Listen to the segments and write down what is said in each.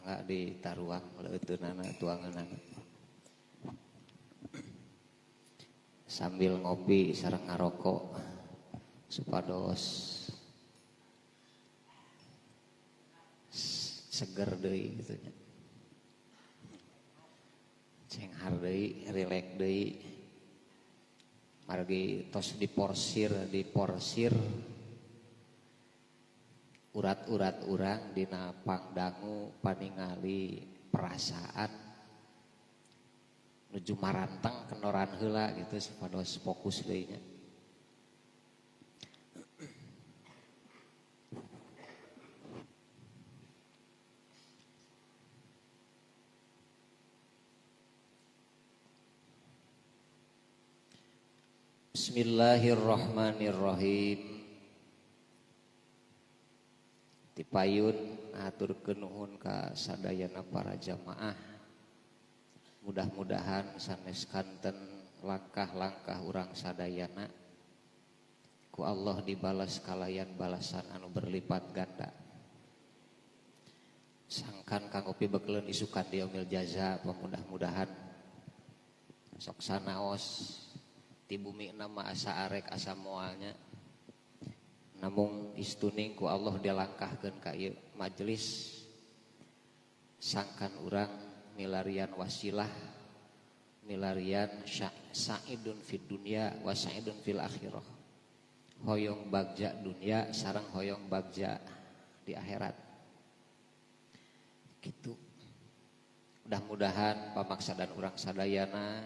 Mangga ditaruang leuteunana tuangeunana. Sambil ngopi sareng ngarokok supados seger deui kitu nya. Cenghar deui, rileks deui. Margi tos diporsir urat-urat urang dina pangdangu paningali perasaan nuju maranteng kenoran heula gitu supados fokus deui nya. Bismillahirrahmanirrahim. Tipayun aturkeun nuhun ka sadayana para jamaah. Mudah-mudahan sanes kanten langkah-langkah urang sadayana ku Allah dibalas kalayan balasan anu berlipat ganda. Sangkan kanggo pibekeleun isukan di yaumil jaza, mudah-mudahan sok sanaos di bumi nama asa arek asa moalnya. Namung istuning ku Allah dilangkahkeun ka ieu majelis sangkan urang milarian wasilah, milarian sa'idun fid dunya wa sa'idun fil akhirah. Hoyong bagja dunia sareng hoyong bagja di akhirat. Gitu. Mudah-mudahan pamaksadan urang sadayana,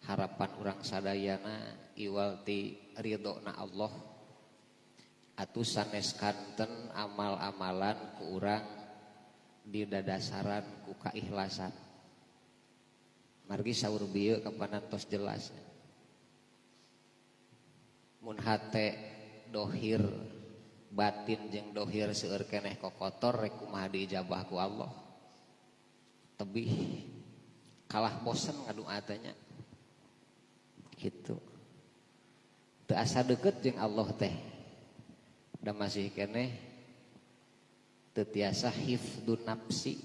harapan urang sadayana iwal ti ridhona Allah. Atuh sanes kanten amal-amalan ku urang didadasaran ku kaikhlasan. Margi saur bieu kapanan tos jelas. Mun hate dohir batin jeung dohir seueur keneh kokotor rek kumaha diijabah ku Allah. Tebih kalah bosen ngadoa teh nya. Gitu. Teu asa deukeut jeung Allah teh. Da masih keneh teu tiasa hifdun nafsi.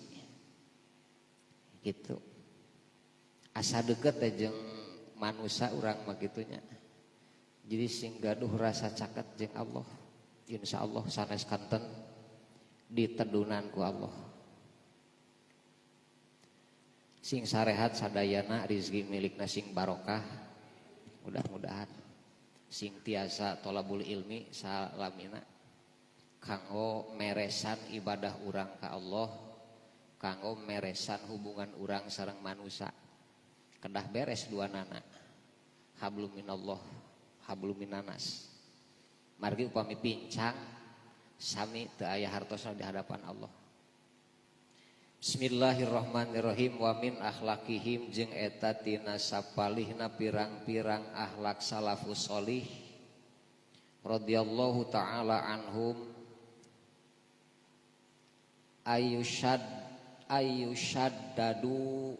Gitu. Asa deukeut teh jeung manusa urang mah kitu nya. Jadi sing gaduh rasa caket jeung Allah. Insyaallah sanes kanten ditedunan ku Allah. Sing sarehat sadayana rizki milikna sing barokah. Mudah-mudahan sing tiasa tolabul ilmi salamina kanggo meresan ibadah urang ka Allah, kanggo meresan hubungan urang sareng manusa. Kedah beres dua nana. Hablum minallah, hablum minanas. Margi upami pincang sami teu aya hartosna di hadapan Allah. Bismillahirrahmanirrahim. Wa min akhlaqihim jeung eta tina sapalihna pirang-pirang akhlak salafus sholih radhiyallahu taala anhum ayusyaddadu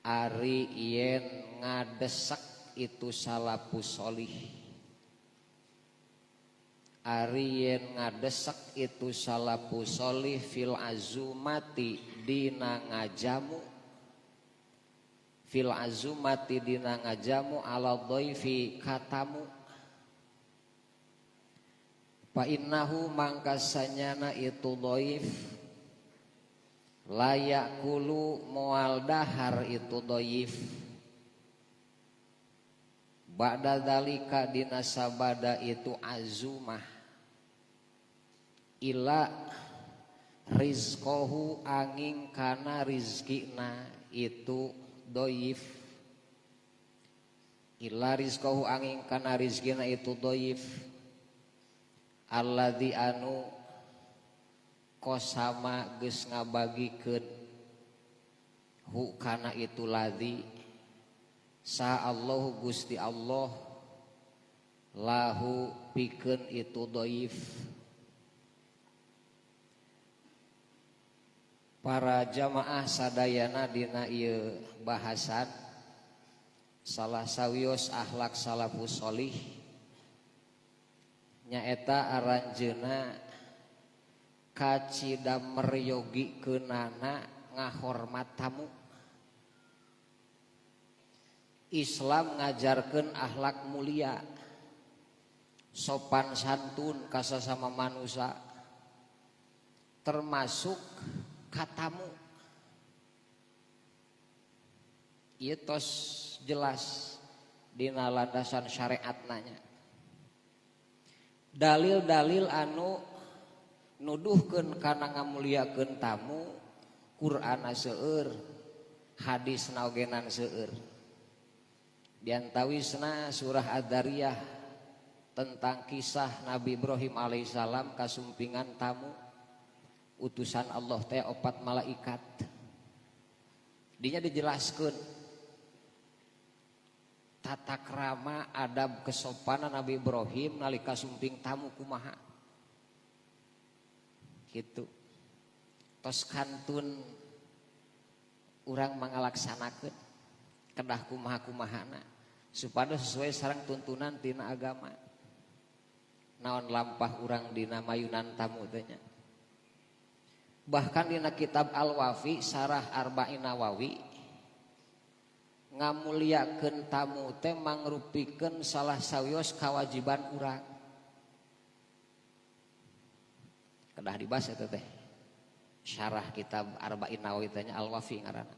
ari yen ngadesek itu salafus sholih, ari yen ngadesek itu salafus sholih fil azumati dina ngajamu, fil azumati dina ngajamu ala dhaifi katamu, fa innahu mangkasanyana itu dhaif layak kulu moal dahar itu dhaif ba'da dzalika dina sabada itu azumah ila rizqohu angin kana rizkina itu doif, ila rizqohu angin kana rizkina itu doif alladzi anu kosama geus ngabagikeun hu kana itu ladzi sa Allahu Gusti Allah lahu pikeun itu doif. Para jamaah sadayana dina ieu bahasan salah sawios akhlak salafus sholih nyaeta aranjeuna Kacida meryogikeunana ngahormat tamu. Islam ngajarkeun akhlak mulia, sopan santun ka sasama manusia, termasuk ka tamu. Ieu tos jelas dina landasan syariatna nya. Dalil-dalil anu nuduhkeun kana ngamuliakeun tamu, Qur'anna seueur, hadisna ogenan seueur. Diantawisna surah Ad-Dariyah tentang kisah Nabi Ibrahim alaihissalam kasumpingan tamu utusan Allah teh opat malaikat. Dinya dijelaskeun tata krama adab kesopanan Nabi Ibrahim nalika sumping tamu kumaha. Gitu. Tos kantun urang mangalaksanakeun kedah kumaha-kumahana supados sesuai sareng tuntunan tina agama. Naon lampah urang dina mayunan tamu teh nya. Bahkan dina kitab Al-Wafi Sarah Arba'in Nawawi ngamuliakeun tamu teh mangrupikeun salah sawios kawajiban urang. Kedah dibahas eta teh. Syarah kitab Arba'in Nawawi teh nya Al-Wafi ngaranna.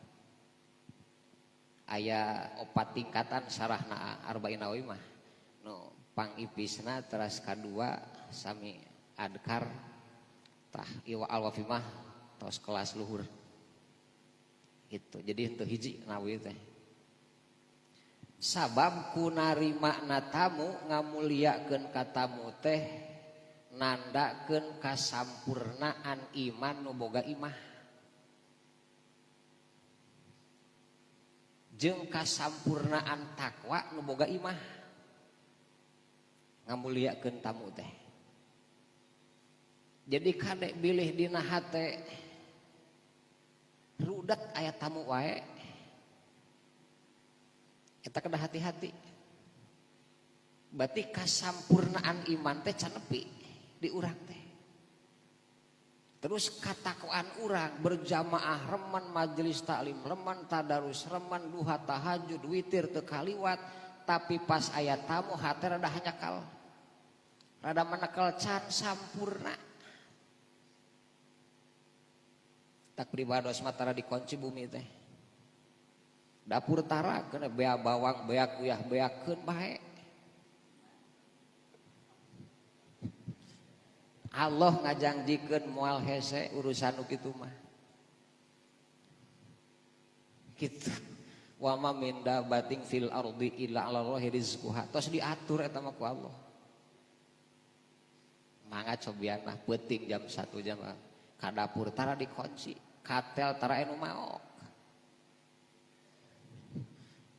Aya opat tingkatan syarahna Arba'in Nawawi mah. Nu pangipisna teras kadua sami adkar tah iwa Al-Wafi mah tos kelas luhur. Gitu. Jadi henteu hiji Nawawi teh. Sabab ku narimana tamu ngamuliakeun ka tamu teh nandakeun kasampurnaan iman nu boga imah. Jeung kasampurnaan takwa nu boga imah. Ngamuliakeun tamu teh. Jadi kadek bilih dina hate rudet aya tamu wae. Eta kedah hati-hati. Berarti kasampurnaan iman teh can nepi di urang teh. Terus katakwaan urang berjamaah remen majelis taklim, remen tadarus, remen duha tahajud, witir teu kaliwat, tapi pas aya tamu hate rada hanyakal. Rada menekel can sampurna. Tak pribados mah tara dikunci bumi teh. Dapur tara kena bea bawang, bea kuyah, beakeun bae. Allah ngajangjikeun moal hese urusan nu kitu mah. Kitu. Wa ma min dabatin fil ardi illa 'ala Allahi rizquha. Tos diatur eta mah ku Allah. Mangga cobian mah peuting jam 1 jam ka dapur tara dikunci, katel tara anu maok.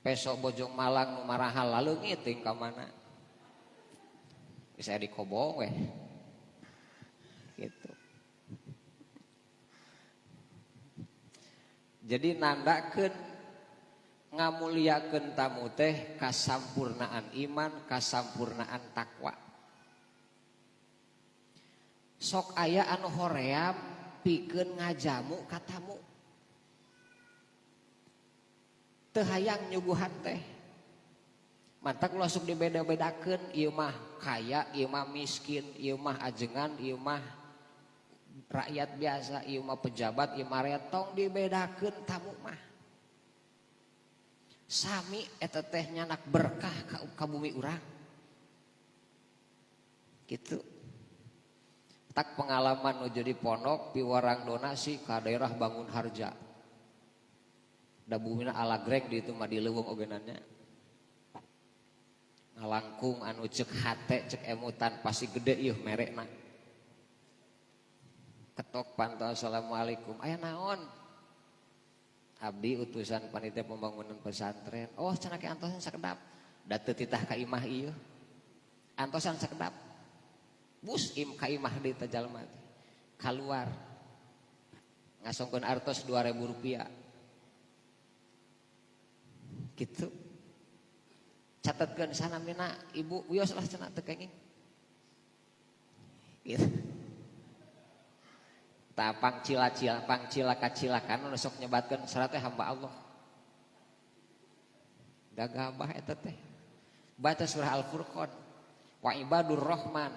Peso Bojong Malang nu marahal laleungit teuing ka mana. Bisa dikobong weh. Gitu. Jadi nandakeun ngamuliakeun tamu teh kasampurnaan iman, kasampurnaan takwa. Sok aya anu hoream pikeun ngajamu ka tamu. Teu hayang nyuguhan teh. Mantak ulah sok dibeda-bedakeun, ieu mah kaya, ieu mah miskin, ieu mah ajengan, ieu mah rakyat biasa, ieu mah pejabat, ieu mah rakyat, tong dibedakeun tamu mah. Sami eta teh nyanak berkah ka bumi urang. Gitu. Tak pengalaman nu jadi pondok piwarang donasi ka daerah Bangun Harja. Da bumina alagreng di itu mah di leuweung ogenannya. Ngalangkung anu cek hate cek emutan pasti gede ieu merekna. Ketok panto assalamualaikum. Aya naon? Abdi utusan panitia pembangunan pesantren. Oh cenah ke antosan sakedap. Da teu titah ka imah ieu. Antosan sakedap. Bus im ka imah deui teh jalma teh. Kaluar. Ngasongkeun artos 2000 rupiah. Gitu. Catatkeun sanamina ibu wios lah cenah teu kenging. Gitu. Tah pangcila-cila pangcilaka-cilakan nu sok nyebatkeun salat teh hamba Allah. Gagabah eta teh. Baca surah Al-Furqan. Wa ibadur rahman.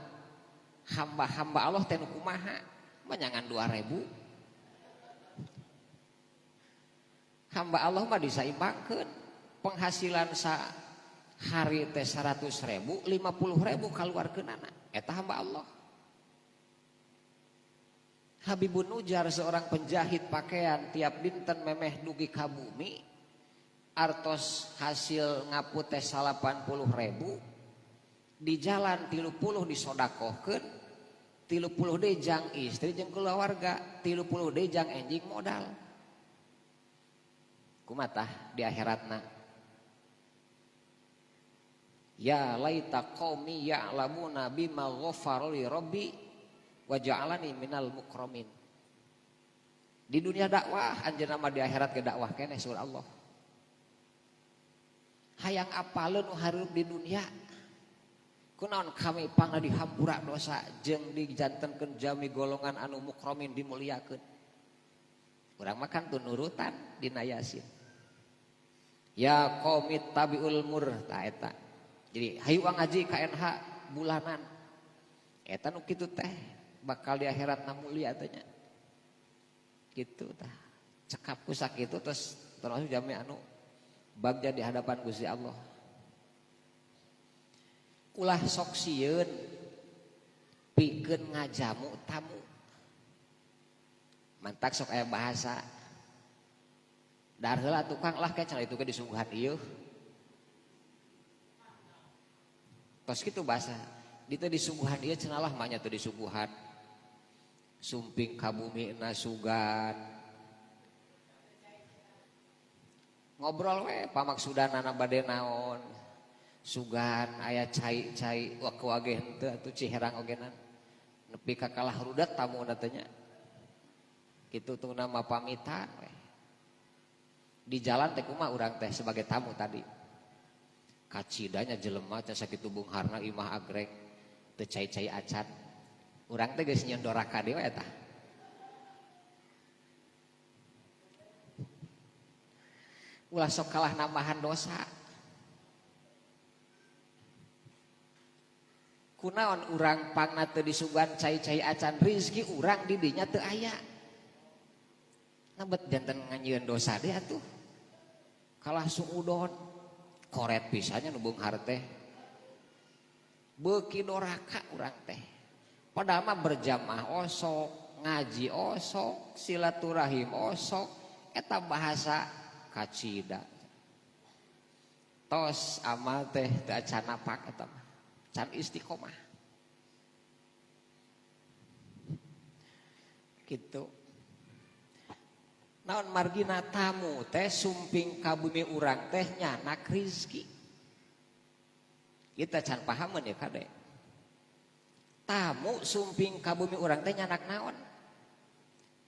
Hamba-hamba Allah teh nu kumaha? Menyangan 2000. Hamba Allah mah disaimbangkeun. Penghasilan sa hari teh 100.000, 50.000 kaluarkeunana. Eta hamba Allah. Habibun Nujar seorang penjahit pakaian tiap dinten memeh dugi ka bumi artos hasil ngaput teh 80.000 di jalan 30 disodakohkeun 30 deui jang istri jeung keluarga 30 deui jang enjing modal. Kumaha di akhiratna? Ya laita qaumi ya'lamuna bima ghafara li rabbi wa ja'alani minal mukramin. Di dunia dakwah anjeunna mah di akhirat ge dakwah keneh surah Allah. Hayang apaleun nu hareup di dunia. Kunaon kami pangna dihampura dosa jeung dijantenkeun jami golongan anu mukramin dimuliakeun. Urang mah kan tunurutan dina Yasin. Ya qaumi tabiul mur ta eta. Jadi hayu ngaji KNH bulanan. Eta nu kitu teh bakal di akhirat mulia teh nya. Kitu tah. Cekap ku sakitu terus termasuk jami anu bagja di hadapan Gusti Allah. Ulah sok sieun pikeun ngajamu tamu. Mantak sok aya bahasa. Dahar heula tukang lah kayak cenah itu ge disuguhan ieu. Tos kitu bahasa. Ditu disuguhan ieu cenah lah mah nya teu disuguhan. Sumping ka bumi na sugan. Ngobrol we pamaksudanana bade naon. Sugan aya cai-cai wake henteu atuh ciherang ogenan. Nepi ka kalah rudat tamuna teh nya. Kitu tungna mah pamitan we. Di jalan teh kumaha urang teh sebagai tamu tadi. Kacidanya jelema teh sakitu beungharna imah agreng teu cai-cai acan. Urang teh geus nyieun doraka deui we tah. Ulah sok kalah nambahan dosa. Kunaon urang pangna teu disuguhan cai-cai acan rizki urang di dinya teu aya. Nabet janten nganyieun dosa deui atuh. Kalah suudon koret pisannya nu beunghar teh. Beuki doraka urang teh. Padahal mah berjamaah osok, ngaji osok, silaturahim osok, eta bahasa kacida. Tos amal teh teu acan napak eta mah. Can istiqomah. Gitu. Naon margina tamu teh sumping ka bumi urang teh nyanak rizki. Kita can pahameun ya kade. Tamu sumping ka bumi urang teh nyanak naon?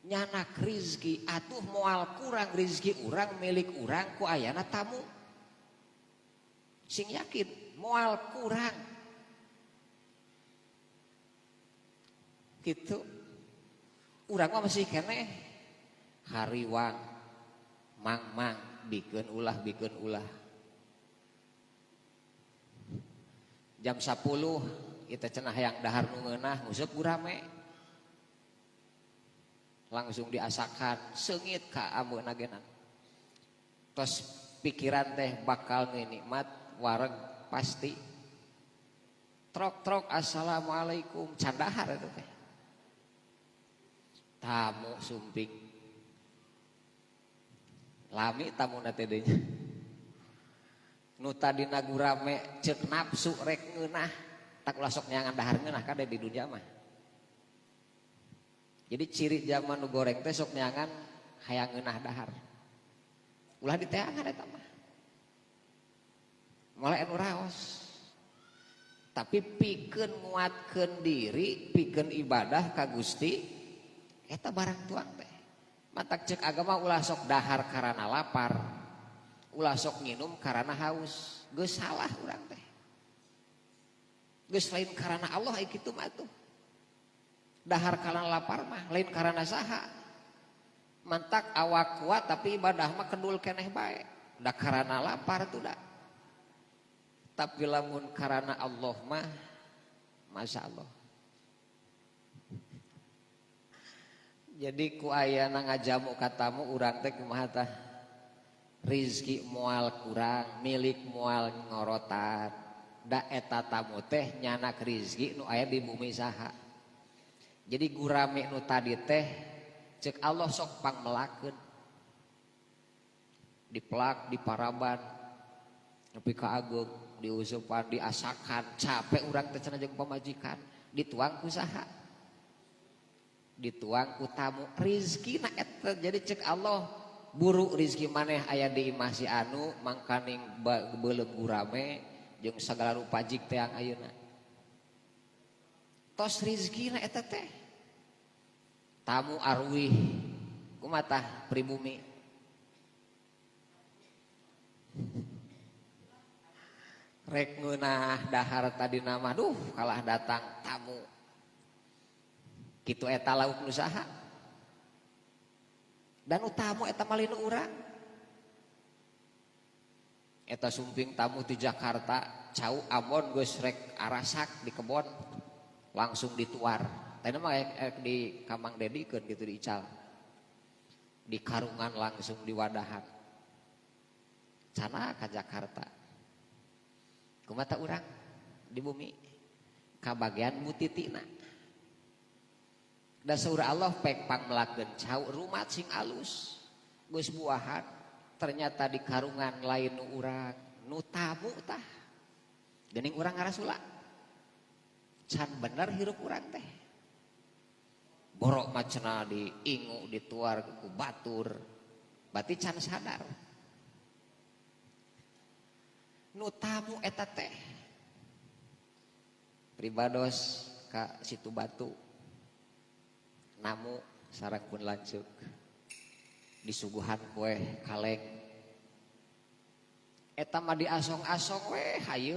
Nyanak rizki. Atuh moal kurang rizki urang milik urang ku ayana tamu. Sing yakin moal kurang. Gitu. Urang mah masih keneh hariwang mang-mang bikeun ulah bikeun ulah. Jam 10 kita cenah hayang dahar nu ngeunah nguseup gurame. Langsung diasakan seungit ka ameuna genan. Tos pikiran teh bakal nikmat wareg pasti. Trok-trok assalamualaikum candahar eta teh. Tamu sumping. Lami tamu na teh nya. Nu tadina gurame ceuk nafsu rek ngeunah, tak ulah sok nyangan dahar ngeunah kade di dunia mah. Jadi ciri zaman nu goreng teh sok nyangan hayang ngeunah dahar. Ulah diteangan eta mah. Moal anu raos. Tapi pikeun nguatkeun diri, pikeun ibadah ka Gusti, eta barang tuang teh. Matak ceuk agama ulah sok dahar karana lapar, ulah sok nginum karana haus. Geus salah urang teh. Geus lain karana Allah ai kitu mah atuh. Dahar karena lapar mah lain karena saha. Mantak awak kuat tapi ibadah mah kedul keneh bae. Da karena lapar tuh da. Tapi lamun karena Allah mah Masya Allah. Jadi ku ayana ngajamu katamu urang teh kumaha tah? Rizki moal kurang, milik moal ngorotan. Da eta tamu teh nyanak rizki nu aya di bumi saha. Jadi gurame nu tadi teh cek Allah sok pangmelakeun. Dipelak, diparaban, nepi ka ageung, diusupan, diasakan, capek urang teh cenah jeung pamajikan, dituang ku saha? Dituang ku tamu. Rizkina eta jadi cek Allah buru rizki maneh aya di imah si anu mangkaning beuleum gurame jeung sagala rupa jik teang ayeuna. Tos rizkina eta teh. Tamu arwih kumaha tah pribumi. Rek ngeunah dahar tadi nama duh kalah datang tamu. Kitu eta lauk nu saha? Dan tamu eta malin urang. Eta sumping tamu di Jakarta, cau Ambon geus rek arasak di kebon langsung dituar. Tadi mah di Kamang Dedikeun gitu di Ical. Di karungan langsung diwadahan. Cana ka Jakarta. Kumaha urang di bumi kabagian mutitina. Da saur Allah pek pangmelakeun cau rumat sing alus. Geus buahan ternyata di karungan lain nu urang, nu tamu tah. Geuning urang ngarasula. Can bener hirup urang teh. Borok mah cenah diingu dituar ku batur. Berarti can sadar. Nu tamu eta teh. Pribados ka Situ Batu. Namu sareng pun lanceuk. Disuguhan kue kaleng. Eta mah diasong-asong we hayu.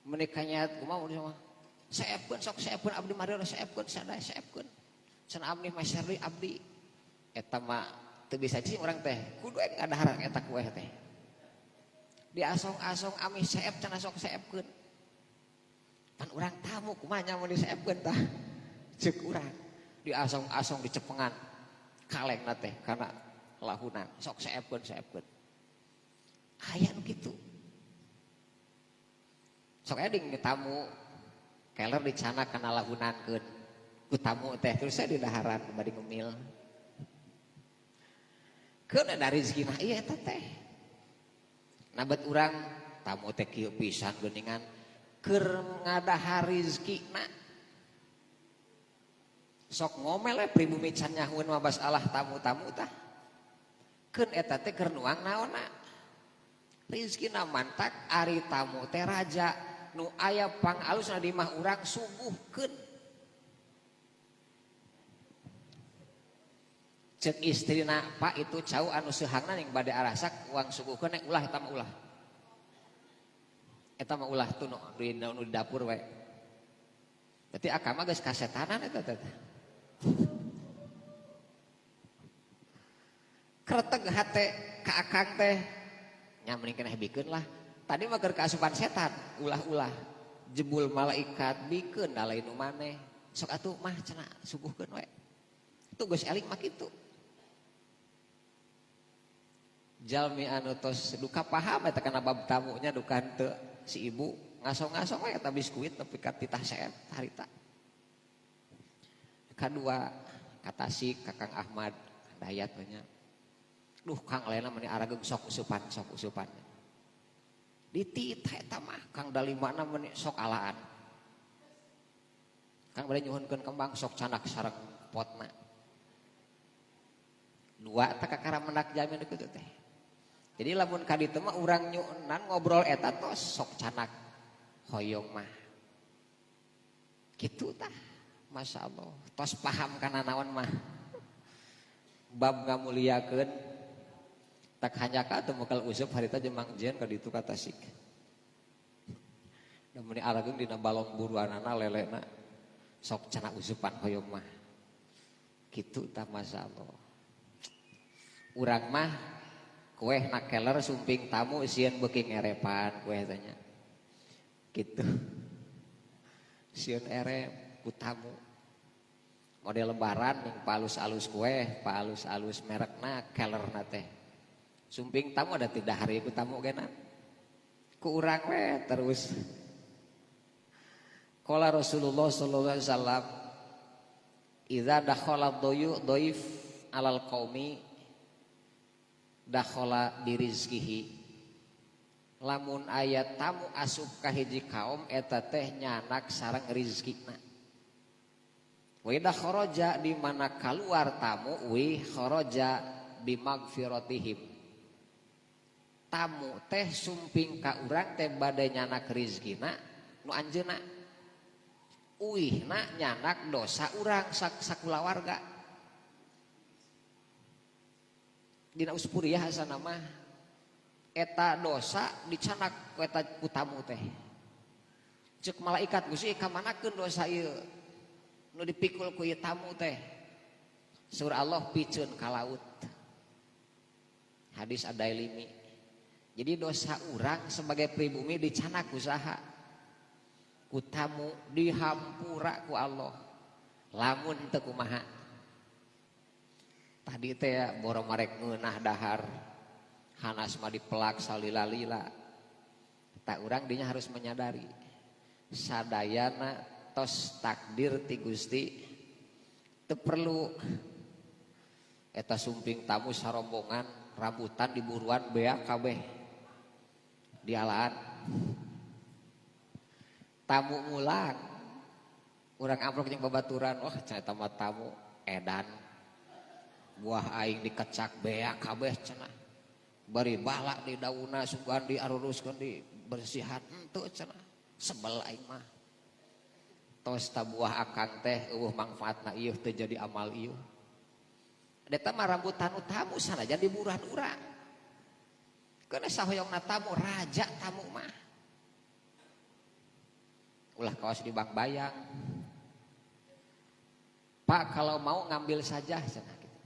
Menikahnya kumaha mah. Seepkeun sok seepkeun abdi mah seepkeun sadaya seepkeun. Cenah abdi mah serli abdi. Eta mah teu bisa cing urang teh. Kudu ngadahar eta kue teh. Diasong-asong ami seep cenah sok seepkeun. Pan urang tamu kumaha nya mun diseepkeun tah. Ceuk urang diasong-asong dicepengan kalengna teh kana lahunan sok seepkeun seepkeun. Aya nu kitu. Sok aya ding tamu keler dicana kana lahunankeun ku tamu teh terus saya didaharan bari ngemil. Keun da rezekina ieu eta teh. Nabet urang tamu teh kieu pisan geuningan keur ngadahar rezekina. Sok ngomel we pribumi can nyahueun mah masalah tamu-tamu tah. Keun eta teh keur nuang naonna. Rezekina mantak ari tamu teh raja nu aya pangalusna di imah urang suguhkeun. Ceuk istrina Pak itu cau anu seuhangna ning bade arasak uang suguhkeun nek ulah eta mah ulah. Eta mah ulah tuh nu di dapur we. Berarti akang mah geus kasetanan eta teh. Kreteg hate ka akang teh nya mending keneh bikeun lah. Tadi mah keur kaasupan setan, ulah-ulah jebul malaikat bikeun da lain nu maneh. Sok atuh mah cenah suguhkeun we. Itu geus eling mah kitu. Jalmi anu tos duka paham eta kana bab tamunya duka henteu si ibu ngasong-ngasong we eta biskuit nepi ka titah seep harita. Kadua ka Tasik ka Kang Ahmad Dayat we nya. Duh Kang lainna meni arageung sok usupan. Dititah eta mah Kang dalimana meni sok alaan. Kang bade nyuhunkeun kembang sok canak sareng potna. Dua teh kakara mendak jamin kitu teh. Jadi lamun ka ditu mah urang nyunan ngobrol eta tos sok canak hoyong mah. Kitu tah. Masya Allah. Tos paham kana naon mah. Bab ngamuliakeun tak hanyaka teu mekal useup harita jeung Mang Jen ka ditu ka Tasik. Da meuni arageung dina balong buruanana lelena. Sok cenah usupan hoyong mah. Kitu tah masyaallah. Urang mah kueh nakeler sumping tamu sieun beuki ngerepan kueh teh nya. Kitu. Sieun erep ku tamu. Model lebaran ning palus-alus kueh, palus-alus merekna kelerna teh. Sumping tamu ada tidak hari ku tamu geuna. Ku urang we terus. Qala Rasulullah sallallahu alaihi wasallam idza dakhala dhaif alal qaumi dakhala birizkihi. Lamun aya tamu asup ka hiji kaum eta teh nyanak sareng rizkina. Wa idza kharaja di mana kaluar tamu wi kharaja bimagfiratihim. Tamu teh sumping ka urang teh bade nyanak rizkina nu anjeunna. Uihna nyanak dosa urang sakulawarga. Dina uspuriah asana mah eta dosa dicanak ku eta ku tamu teh. Ceuk malaikat Gusti kamanakeun dosa ieu nu dipikul ku ieu tamu teh. Surah Allah piceun ka laut. Hadis Ad-Dailimi. Jadi dosa urang sebagai pribumi dicanak ku saha? Ku tamu dihampura ku Allah. Lamun teu kumaha. Tadi teh boro marek ngeunah dahar. Hanas mah dipelak salila-lila. Tak urang dinya harus menyadari. Sadayana tos takdir ti Gusti teu perlu eta sumping tamu sarombongan rambutan diburuan beak kabeh dialaan. Tamu mulang urang amplop jeung babaturan, wah cenah eta mah tamu edan. Buah aing dikecak beak kabeh cenah. Bari balak di daunna sugan diaruruskeun dibersihan henteu cenah. Sebel aing mah. Tos ta buah akang teh eueuh mangfaatna ieu teu jadi amal ieu. Eta mah rambutan tamu sanajan diburuan urang. Keuna sahoyongna tamu raja tamu mah. Ulah kawas di bank bayang. Pak kalau mau ngambil saja cenah gitu.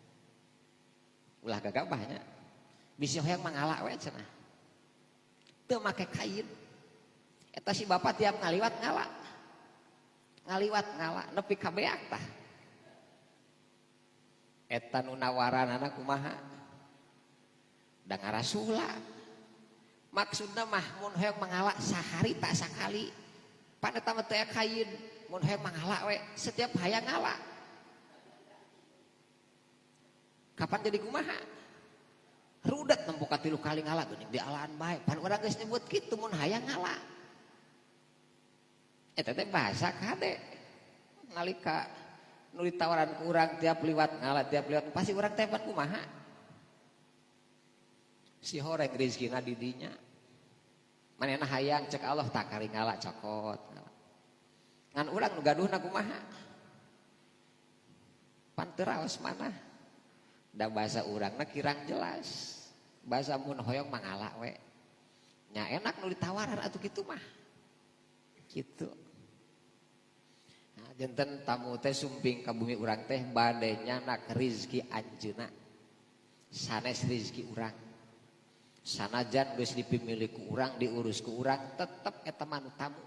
Ulah gagabahnya. Bisi hoyong mangala we cenah. Teu make kain. Eta si bapak tiap ngaliwat ngala. Ngaliwat ngala nepi ka beak tah. Eta nu nawaranana kumaha? Da ngarasula. Maksudna mah mun hoyong mangala sahari tak sakali. Pan eta mah teu kain, mun hoyong mangala we setiap hayang ngala. Kapan jadi kumaha? Rudet nempo ka 3 kali ngala geuning dialaan bae. Pan urang geus nyebut kitu mun hayang ngala. Eta teh bahasa kade. Nalika nu ditawaran ku urang tiap liwat ngala, tiap liwat pasti urang teh pan kumaha? Si horeng rezekina di dinya. Manehna hayang cek Allah tak kari ngala cokot. Ngan urang nu gaduhna kumaha? Pan teu raos manah. Da bahasa urangna kirang jelas. Bahasa mun hoyong mangala we. Nya enak nu ditawaran atuh kitu mah. Kitu. Nah, janten tamu teh sumping ka bumi urang teh bade nyanak rizki anjeunna. Sanes rizki urang. Sanajan geus dipimilih ku urang, diurus ku urang, tetep eta mah nu tamu.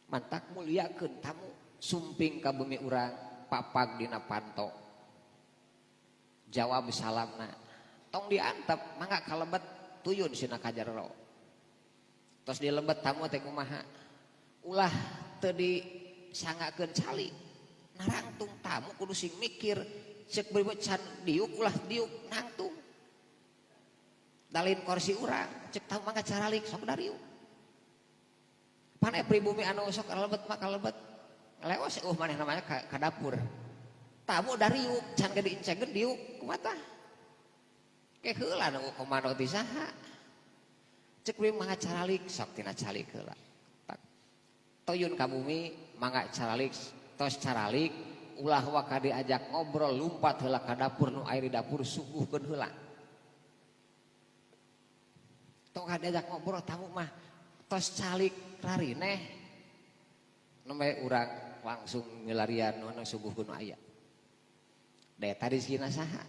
Mantak muliakeun tamu sumping ka bumi urang papag dina panto. Jawab salamna. Tong diantep mangga kalebet tuyun sina kajarero. Tos dilebet tamu teh kumaha? Ulah teu disangakeun cali. Narangtung tamu kudu sing mikir ceuk beubeut can diuk ulah diuk nangtung. Dalin kursi urang ceuk tamu mangga caralik sok dariuk. Pan pribumi anu sok kalebet mah kalebet. Leos maneh namanya ka dapur. Tamu dariuk can ge diincegeun diuk kumaha tah? Ke heula nu komando ti saha? Cek we mangga caralik sok tina calik heula. Toyun ka bumi mangga caralik tos caralik ulah waka diajak ngobrol lumpat heula ka dapur nu air di dapur suguhkeun heula. Tong diajak ngobrol tamu mah tos calik rarineh. Nembe urang langsung milarian nu suguhkeun nu aya. Da eta rezekina saha?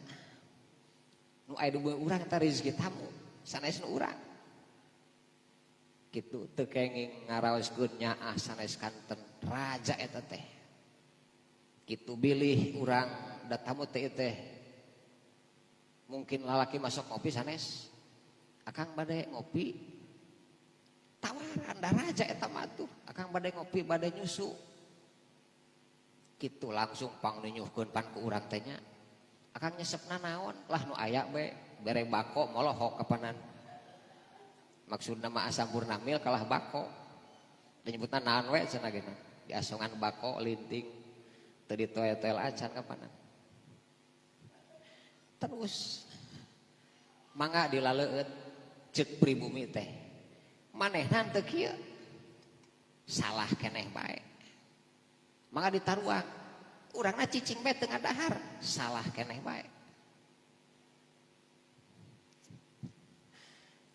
Nu aya di urang eta rezeki tamu, sanes nu urang. Kitu teu kenging ngaraoskeun nyaah sanes kanten raja eta teh. Kitu bilih urang da tamu teh teh. Mungkin lalaki masuk ngopi sanes. Akang bade ngopi. Tawaran da raja eta mah tuh. Akang bade ngopi bade nyusu. Kitu langsung pangninyuhkeun pan ku urang teh nya. Akang nyesepna naon? Lah nu aya we bere bako molohok kapanan. Maksudna mah asam purnamil kalah bako. Da nyebutna naon we cenah geuna. Diasongan bako linting teu ditoel-toel acan kapanan. Terus mangga dilaleueut ceuk pribumi teh. Manehna teu kieu. Salah keneh bae. Mangga ditaruang. Urangna cicing bae teu ngadahar, salah keneh bae.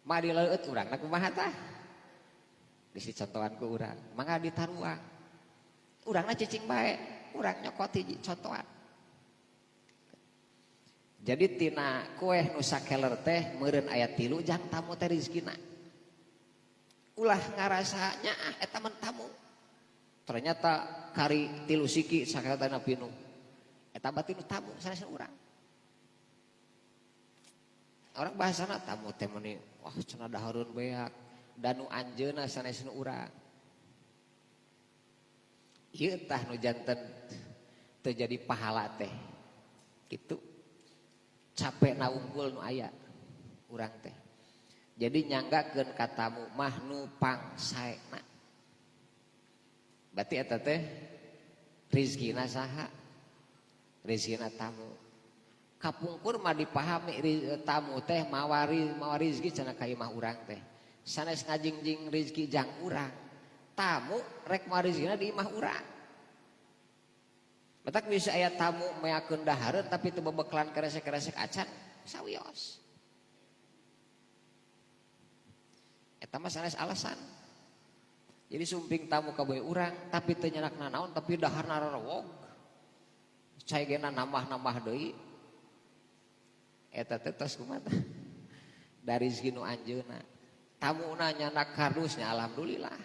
Mangga dileueut urangna kumaha tah? Geus dicontohan ku urang. Mangga ditaruang. Urangna cicing bae, urang nyokot hiji contohan. Jadi tina kueh nu sakeler teh meureun aya 3 jang tamu teh rezekina. Ulah ngarasa nyaah eta mah tamu. Ternyata kari 3 siki sakeletana pinuh. Eta berarti nu tamu sanes urang. Orang bahasana tamu teh meuni wah cenah dahareun beak da nu anjeunna sanes nu urang. Ieu tah nu janten teu jadi pahala teh. Kitu. Capek na unggul nu aya urang teh. Jadi nyanggakeun ka tamu mah nu pangsaena. Berarti eta teh rizkina saha? Rizkina tamu. Kapungkur mah dipahami tamu teh mawa rizki cenah ka imah urang teh. Sanes ngajingjing rizki jang urang. Tamu rek mawa rizkina di imah urang. Matak bisa aya tamu meakeun dahareun tapi teu bebeklan keresek-keresek acan sawios. Eta mah sanes alasan. Jadi sumping tamu ka boy urang tapi teu nyanak nanaon tapi daharna rarewog. Cai gena nambah-nambah deui. Eta teh tos kumaha tah? Dari rezeki nu anjeunna. Tamuna nyanak kardusnya alhamdulillah.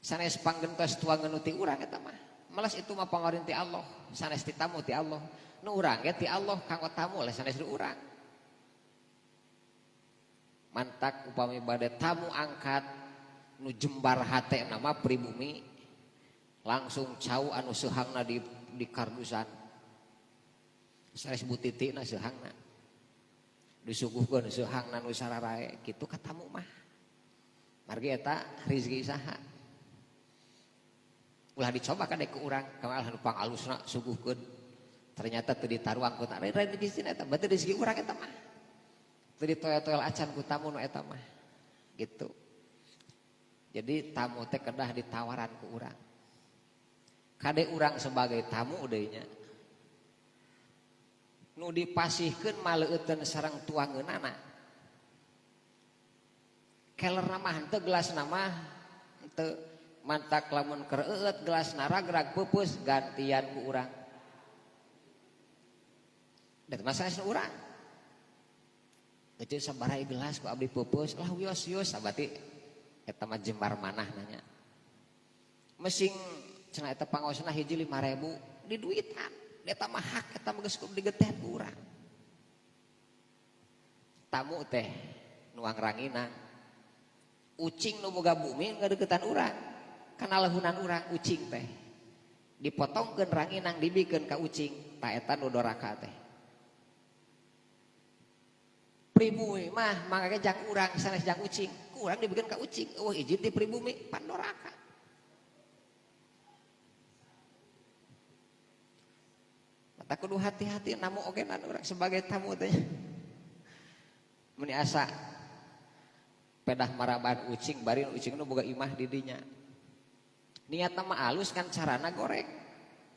Sanes panggentos tuangeun nu ti urang eta mah. Malas itu mah pangarin ti Allah, sanes ti tamu ti Allah. Nu urang ge ti Allah kanggo tamu lah sanes nu urang. Mantak upami bade tamu angkat nu jembar hate nama pribumi langsung cau anu seuhangna di kardusan. Sanes butitikna seuhangna. Disuguhkeun seuhangna nu sararae kitu ka tamu mah. Margi eta rezeki saha. Ulah dicoba kan ku urang kamal anu pangalusna suguhkeun. Ternyata teu ditaruang ku teh rezeki eta berarti rezeki urang eta mah. Teu ditoel-toel acan ku tamu nu eta mah. Gitu. Jadi tamu teh kedah ditawaran ku urang. Kade urang sebagai tamu deui nya. Nu dipasihkeun maleueuteun sareng tuangeunana. Kelerna mah henteu gelasna mah henteu mantak lamun keur eueut gelasna ragrag peupeus gantian ku urang. Da masa urang. Kecil sabaraha gelas ku abdi peupeus lah wios-wios berarti eta mah jembar manah nanya. Mesing cenah eta pangaosna hiji 5.000 di duitan. Eta mah hak eta mah geus kudu digeteh ku urang. Tamu teh nuang ranginang. Ucing nu boga bumi ngadeukeutan urang. Kana lehunan urang ucing teh. Dipotongkeun ranginang dibikeun ka ucing, ta eta nu doraka teh. Pribumi mah mangga jang urang sanes jang ucing. Ku urang dibikeun ka ucing, eueuh izin ti pribumi pandoraka. Mata kudu hati-hati namu ogenan urang sebagai tamu teh. Meni asa pedah maraban ucing bari ucing nu boga imah di dinya. Niatna mah alus kan carana goreng.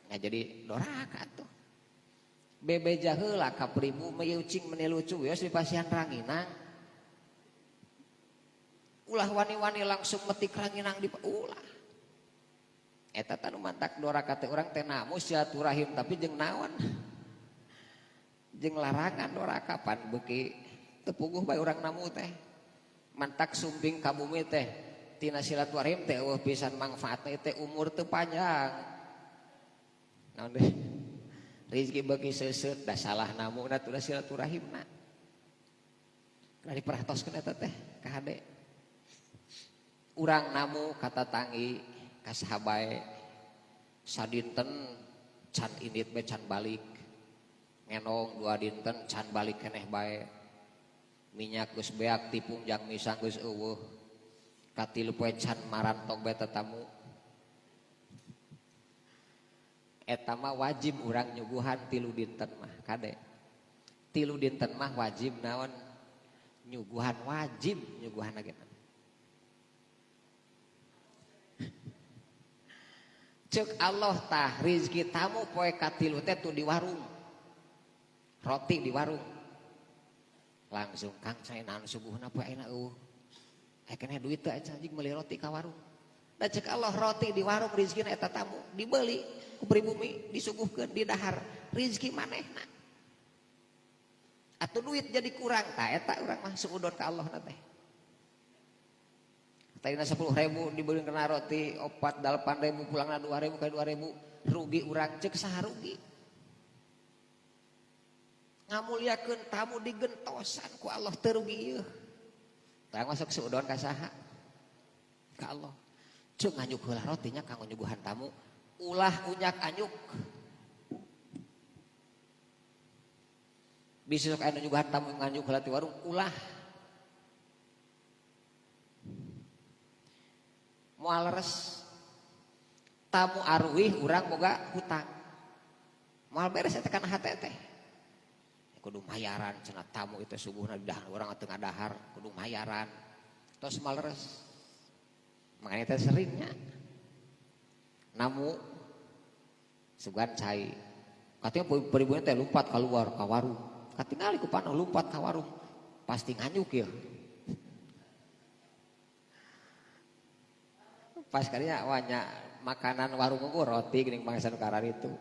Nggak jadi doraka tuh. Bebeja heula ka pribumi ucing meni lucu ya dipasihan ranginang. Ulah wani-wani langsung metik ranginang di ulah. Eta teh nu mantak doraka teh urang teh namu silaturahim tapi jeung naon? Jeung larangan doraka pan beuki teu puguh bae urang namu teh. Mantak sumping ka bumi teh tina silaturahim teh eueuh pisan mangfaatna teh umur teu panjang. Naon deui? Rezeki beuki seuseut da salah namuna teh silaturahimna. Kana diperhatoskeun eta teh ka hade. Urang namu kata tanggi ka saha bae sadinten can indit bae can balik. Ngenong dua dinten can balik keneh bae. Minyak geus beak tipung jang misang geus eueuh. Katilu poe can marantok bae tetamu. Eta mah wajib urang nyuguhan 3 dinten mah kade. 3 dinten mah wajib naon? Nyuguhan wajib nyuguhan lagi. Cek Allah tah rezeki tamu poe katilu teh tuh di warung. Roti di warung. Langsung Kang saya naon suguhna poe ayeuna eueuh. Aya keneh duit teh anjing meuli roti ka warung. Da cek Allah roti di warung rezekina eta tamu dibeli ku pribumi disuguhkeun di dahar rezeki manehna. Atuh duit jadi kurang tah eta urang mah suudon ka Allah na teh. Tadina 10.000 dibeli kena roti 4 8.000 pulangna 2.000 ka 2.000 rugi urang cek saha rugi. Ngamuliakeun tamu digentosan ku Allah teu rugi ieu. Tah masuk suudon ka saha? Ka Allah. Cek nganyuk heula rotinya kanggo nyuguhan tamu ulah unyak anyuk. Bisa sok anu nyuguhan tamu nganyuk heula ti warung ulah. Moal leres. Tamu aruih urang boga hutang. Moal beres eta kana hate teh. Kudu mayaran cenah tamu itu suguhna di dahar urang teu ngadahar kudu mayaran. Tos moal leres. Makanya teh seringnya namu sugan cai. Katanya peribuan teh lompat keluar ka warung. Katingali ku panah lompat ka warung. Pasti nganyuk ya. Pas kalinya wanya makanan warung ku roti geuning bangsa nu kararitu.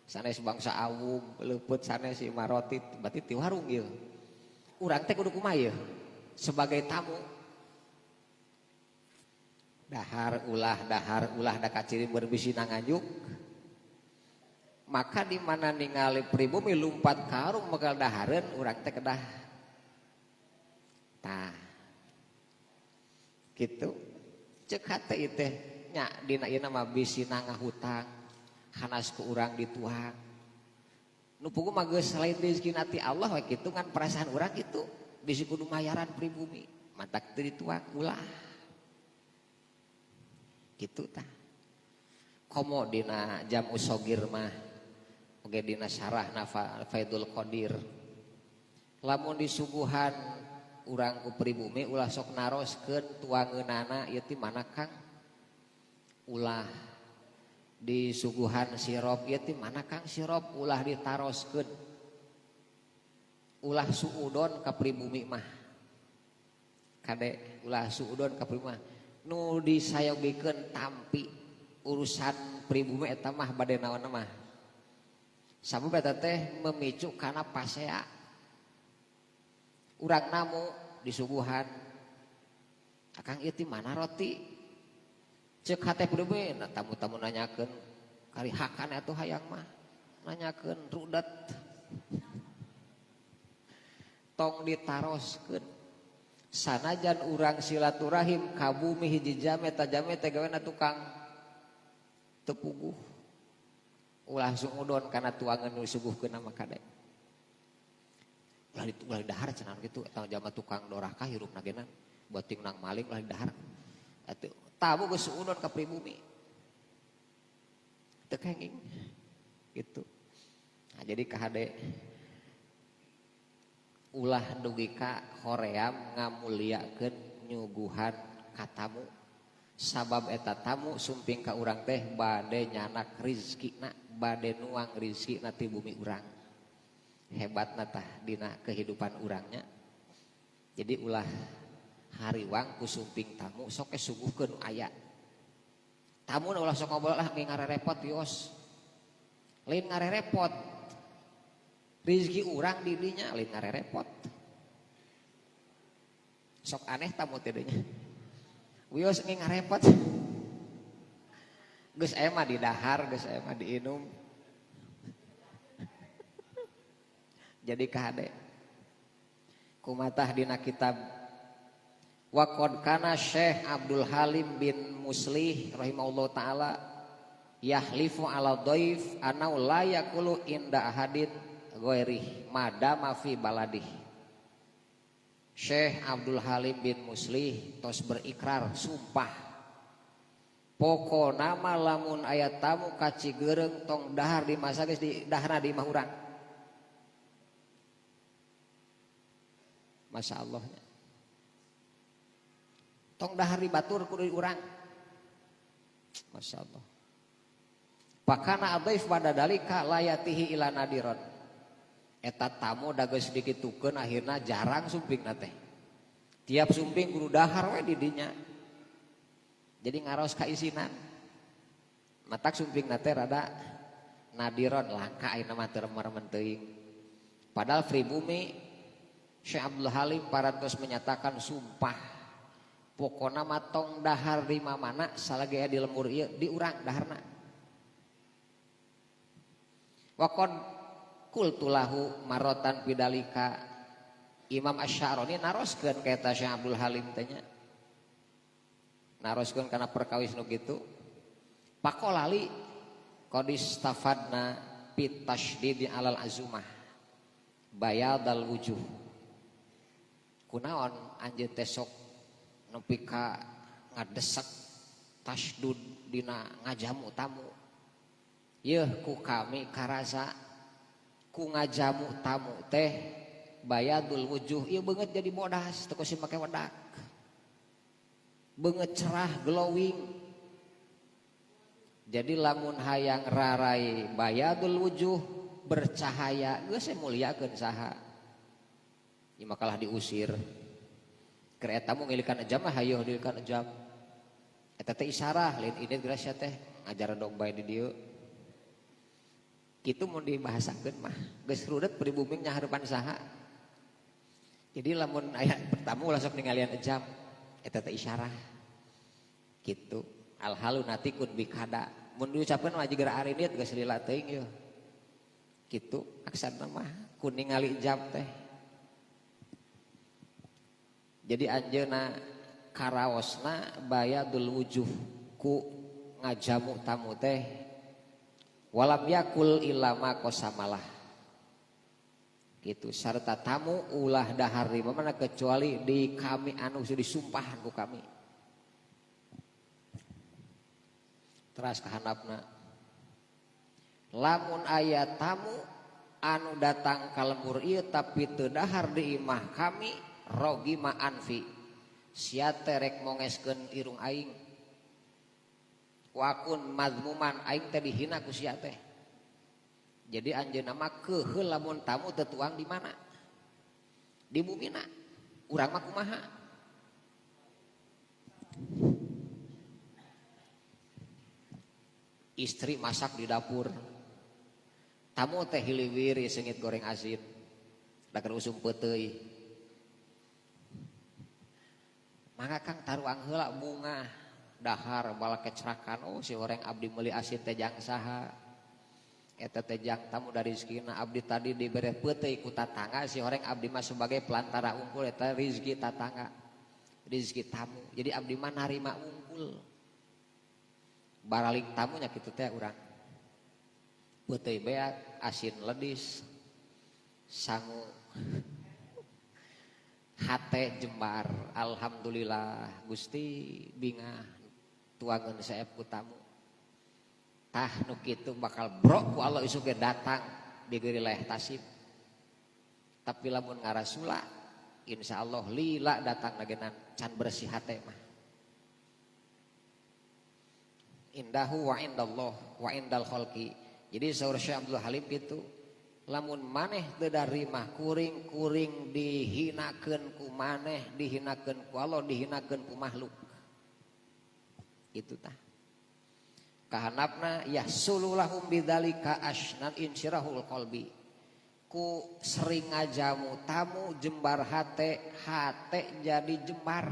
Sanes bangsa awug, leupeut sanes ieu mah roti berarti ti warung ieu. Urang teh kudu kumaha ieu? Sebagai tamu. Dahar ulah da kaciri berbisi nganjuk. Maka di mana ningali pribumi lumpat karung megal dahareun urang teh kedah. Tah. Kitu. Cek hate ieu teh nya dina ieu mah bisi ngahutang hanas ku urang dituang. Nu pugu mah geus lain rezeki ti Allah we kitu ngan perasaan urang kitu bisi kudu mayaran pribumi mantak teu dituang ulah. Kitu tah. Komo dina jam usogir mah oge dina syarahna Faidul Qadir. Lamun disuguhan urang ku pribumi ulah sok naroskeun tuangeunana ieu ti mana Kang? Ulah disuguhan sirop ieu ti mana Kang sirop ulah ditaroskeun. Ulah suudon ka pribumi mah. Kade ulah suudon ka pribumi mah. Nu disayogikeun tampi urusan pribumi eta mah bade naon mah. Sabab eta teh memicu kana pasea. Urang namu disuguhan. Akang ieu ti mana roti? Ceuk hate pribumi nah tamu-tamu nanyakeun kari hakan atuh hayang mah. Nanyakeun rudet. Tong ditaroskeun. Sanajan urang silaturahim ka bumi hiji jame ta jame teh gawena tukang teu puguh. Ulah sungudon kana tuangan nu disuguhkeun mah kade. Ulah dahar cenah kitu eta jama tukang doraka hirupna geuna bating nang maling ulah dahar. Atuh tamu geus suudon ka pribumi. Teu kenging gitu. Nah, jadi kahade ulah dugi ka hoream ngamuliakeun nyuguhan ka tamu. Sabab eta tamu sumping ka urang teh bade nyanak rizkina, bade nuang rizkina ti bumi urang. Hebatna tah dina kehidupan urangnya. Jadi ulah hariwang ku sumping tamu sok suguhkeun aya. Tamu ulah sok ngobrol lah nge ngarerepot wios. Lain ngarerepot. Rizki urang di dinya lain ngarerepot. Sok aneh tamu teh nya. Wios nge ngarepot. Geus aya mah di dahar, geus aya mah diinum. Jadi kahade. Kumatah dina kitab Waqad kana Syekh Abdul Halim bin Muslih rahimahullah taala yahlifu ala dhaif anau la yakulu inda ahadin ghairih madama fi baladih. Syekh Abdul Halim bin Muslih tos berikrar sumpah pokona mah lamun aya tamu ka Cigeureung tong dahar di masa geus di daharna di imah urang. Masya Allahnya. Tong dahar di batur kudu di urang. Masya Allah. Pakana adhaif pada dalika layatihi ila nadiron. Eta tamu da geus dikitukeun akhirna jarang sumping na teh. Tiap sumping kudu dahar we di dinya. Jadi ngaros kaisinan. Matak sumping na teh rada nadiron langka ayeuna mah teu remen teuing. Padahal pribumi Syekh Abdul Halim parantos menyatakan sumpah pokona mah tong dahar di mamana salagi aya di lembur ieu di urang daharna. Waqad qultu lahu marotan pidalika Imam Asy-Sya'rani naroskeun ka eta Syekh Abdul Halim teh nya. Naroskeun kana perkawis nu kitu. Pakolali qad istafadna fit tasydidi alal azumah bayadal wujuh. Kunaon anjeun teh sok nepi ka ngadesek tasdud dina ngajamu tamu. Yeuh ku kami karasa ku ngajamu tamu teh bayadul wujuh ieu beungeut jadi bodas teu kusi make wedak. Beungeut cerah glowing. Jadi lamun hayang rarai bayadul wujuh bercahaya geus muliakeun saha. Ieu makalah diusir. Keur eta mu ngilikan jam mah hayoh dilikan jam. Eta teh isarah lain ini gracia teh ngajar dog bae di dieu. Kitu mun dibahasakeun mah geus rudet pribumi nyaharepan saha. Jadi lamun aya bertamu ulah sok ningalian jam eta teh isyarah. Kitu alhalu natikun bikada. Mun diucapkeun mah jiga arinit geus lila teuing yeuh. Kitu aksana mah ku ningali jam teh. Jadi anjeunna karaosna bayadul wujuh ku ngajamu tamu teh walam yakul ilama kosamalah. Gitu sarta tamu ulah dahar di mana kecuali di kami anu sudah disumpahan ku kami. Teras kahandapna. Lamun aya tamu anu datang ka lembur ieu tapi teu dahar di imah kami rogi ma anfi sia teh rek mongeskeun irung aing wakun mazmuman aing teh dihina ku sia teh. Jadi anjeunna mah keuheul lamun tamu teu tuang di mana? Di bumina. Urang mah kumaha? Istri masak di dapur. Tamu teh hiliwiri seungit goreng asin. Da keur usum peuteuy. Mangga Kang taruang heula bunga dahar bala kecerakan oh si orang abdi meuli asin teh jang saha eta teh jang tamu dari rezekina abdi tadi dibere peuteuy ku tatangga si orang abdi mah sebagai pelantara unggul eta rezeki tatangga rezeki tamu jadi abdi mah narima unggul baralik tamunya kitu teh urang peuteuy beak asin ledis sangu hate jembar alhamdulillah Gusti bingah tuangeun seep ku tamu tah nu kitu bakal brok ku Allah isuk ge datang digeuri leh tasib tapi lamun ngarasula insyaallah lila datang nagenan can bersih hate mah indahu wa indallah wa indal khalqi. Jadi saur Syekh Abdul Halim gitu lamun maneh teu darimah kuring-kuring dihinakeun ku maneh, dihinakeun ku Allah, dihinakeun ku makhluk. Itu tah. Kahanapna yahsululahum bidzalika asnan insyirahul qalbi. Ku sering ngajamu tamu jembar hate, hate jadi jembar.